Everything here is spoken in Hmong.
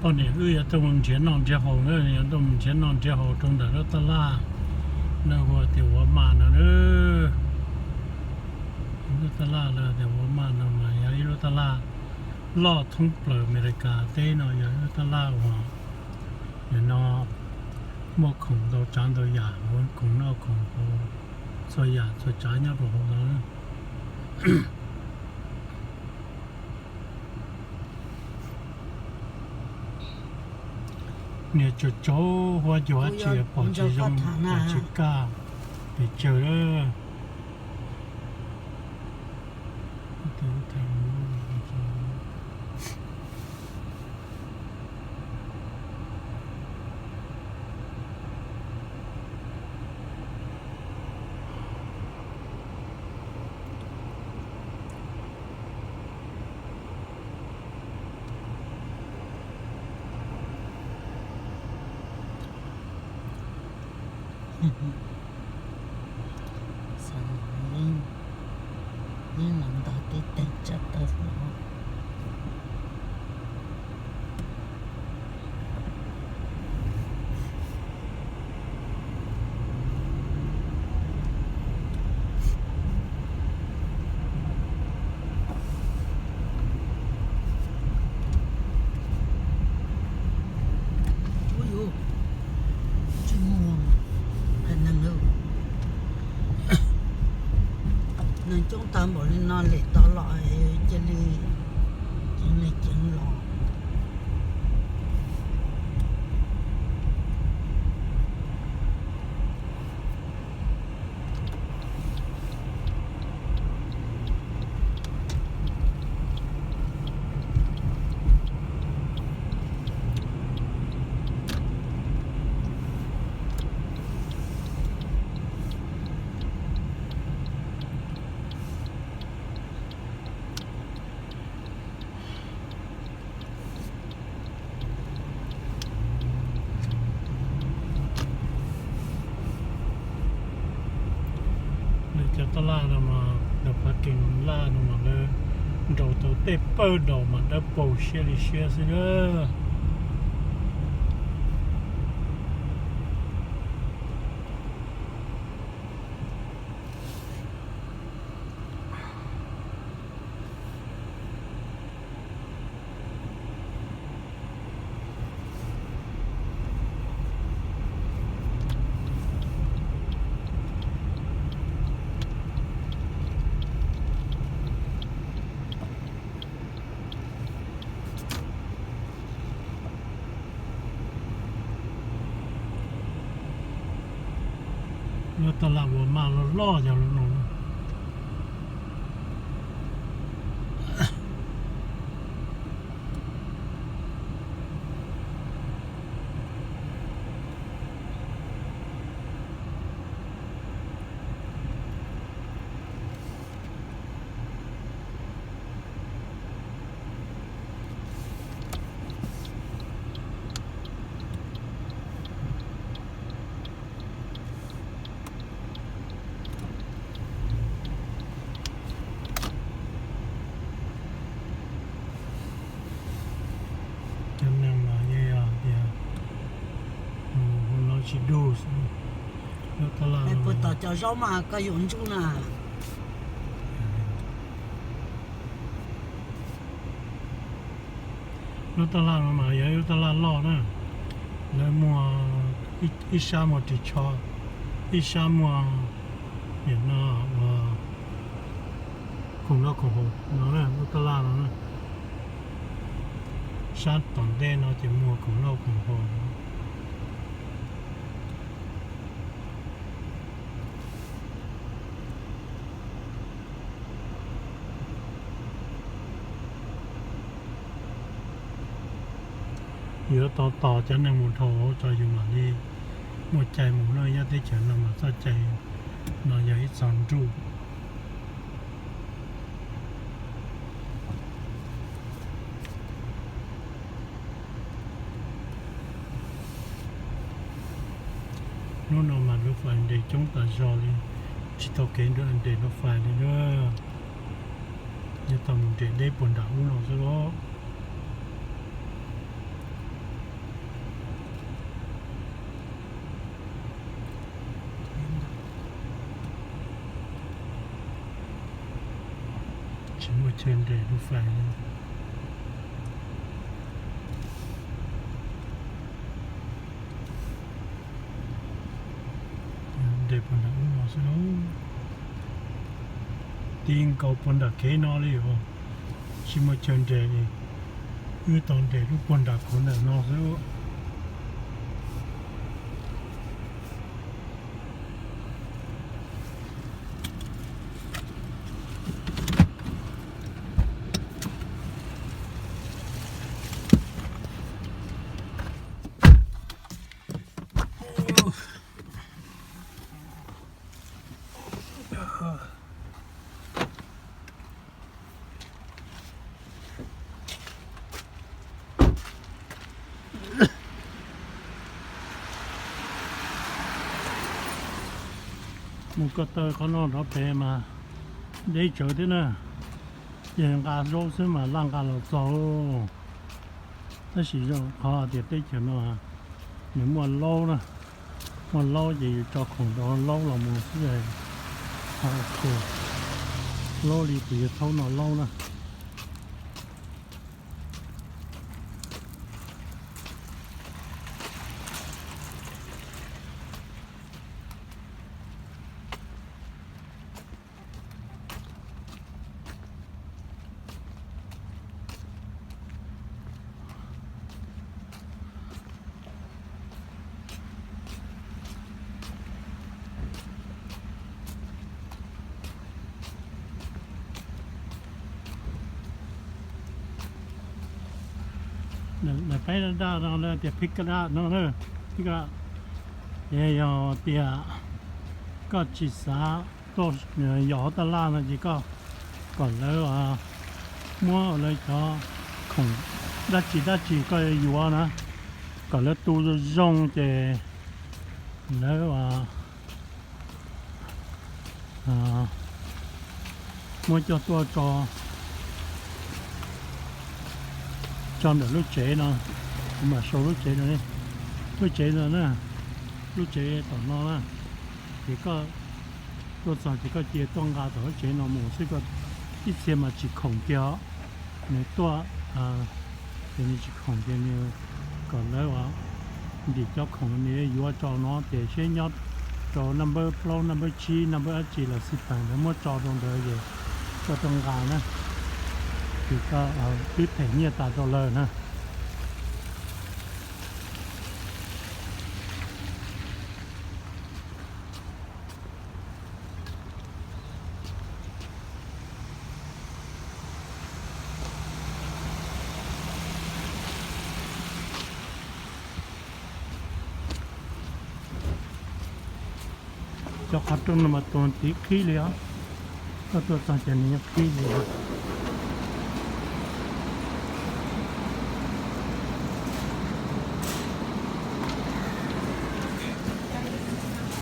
Poj niam wb yuav tuaj mus nrhiav noj nrhiav haus na, yuav tuaj mus nrhiav noj nrhiav haus rau ntawm lub taj laj lawv hu tias Walmart no na. Lub taj laj lawv tias Walmart no mas yog ib lub taj laj loj thoob plaws Amelikas teb no, yog ib lub taj laj uas nim no muaj khoom ntau tsav ntau yam, muaj khoom noj khoom haus, txhua yam txhua tsav nyob rau hauv no. Niam tsaus tsaus huab cua dab tsi pom tsis zoo, pom tsis kaj, pes tsawg lawm. Xav, yeej los ntog tib teg tsam tawg hlo. Ub yuv, tsis muaj hais neeg lawm. Neeg coob tag npaum li no lem tau los cia li ceev li ceev los. Lawv cov taj laj no mas, lawv parking laj no mas lawv nraus tau tej pawg daus mas dawb paug siab li siab xwb na. Lub taj laj Walmart loj loj yog lub no. Cov neeg mas yeej yog tias mus hauv no tsis dug xwb. Lub taj laj no puas tom cov zaub mas koj yuav ntsub na. Lub taj laj no mas yog ib lub taj laj loj na. Lawv muag ib sab muag ris tsho, ib sab muag nim no ua khoom noj khoom haus no, lub taj laj no na. Sab tom ntej no ces muag khoom noj khoom haus. Yuav tau tos cov neeg mus dhau tso yus mam li muaj cai mus no, nyob teb chaws no mas txoj cai no yog ib txog nruj. Hnub no mas lub fais nres coob tas zog li, tsis tau kev nres lub fais li na. Yuav tau mus nres deb puag nram ub no xwb os. Muaj chaw nres lub fais no. Nres puag nram ub no xwb lauj. Ti nkaus puag nram kev no li os. Tsis muaj chaw nres li. Wb tau nres lub puag nram qhov ntawm no xwb. Mus ko taw qhov no rov pem mas deb tsawv thiab na. Ces nqa zaub xwb mas laj nqa los txog. Tab sis zoo qhov tias teb chaws no nws muaj laub na, muaj laub ces yus tso khoom rau laub los mus xwb. Laub li kuv yuav thaub no laub na. Daim peb daj no lawv tias phij kaj daj no na, phij kaj, ces yog tias koj tsis xav tuaj yos hauv taj laj no ces koj kom lawv muab lawv cov khoom dab tsi dab tsi koj yuav na, kom lawv tu zoo zoo ces lawv muab coj tuaj tso, tso ntawm lub tsev no. Kuv mam sau lub tsev no, lub tsev no na, lub tsev tom no na. Ces koj tuaj txog ces koj cia tuaj nqa tom lub tsev no mus xwb, koj ib txhia mas tsis khoom kiag os. Nws tuaj ces nws tsis khoom ces nws kom lawv ntim cov khoom nws yuav tso no ces seb nyob rau number plaub, number tsib, number dab tsi los xij peem lawv muab tso rau ntawd ces koj tuaj nqa na, ces koj twb them nyiaj tas rau lawv na. Cov qhov rooj no mas tus tiv qhib li os. Koj tuaj txog ces nws yeej qhib li os.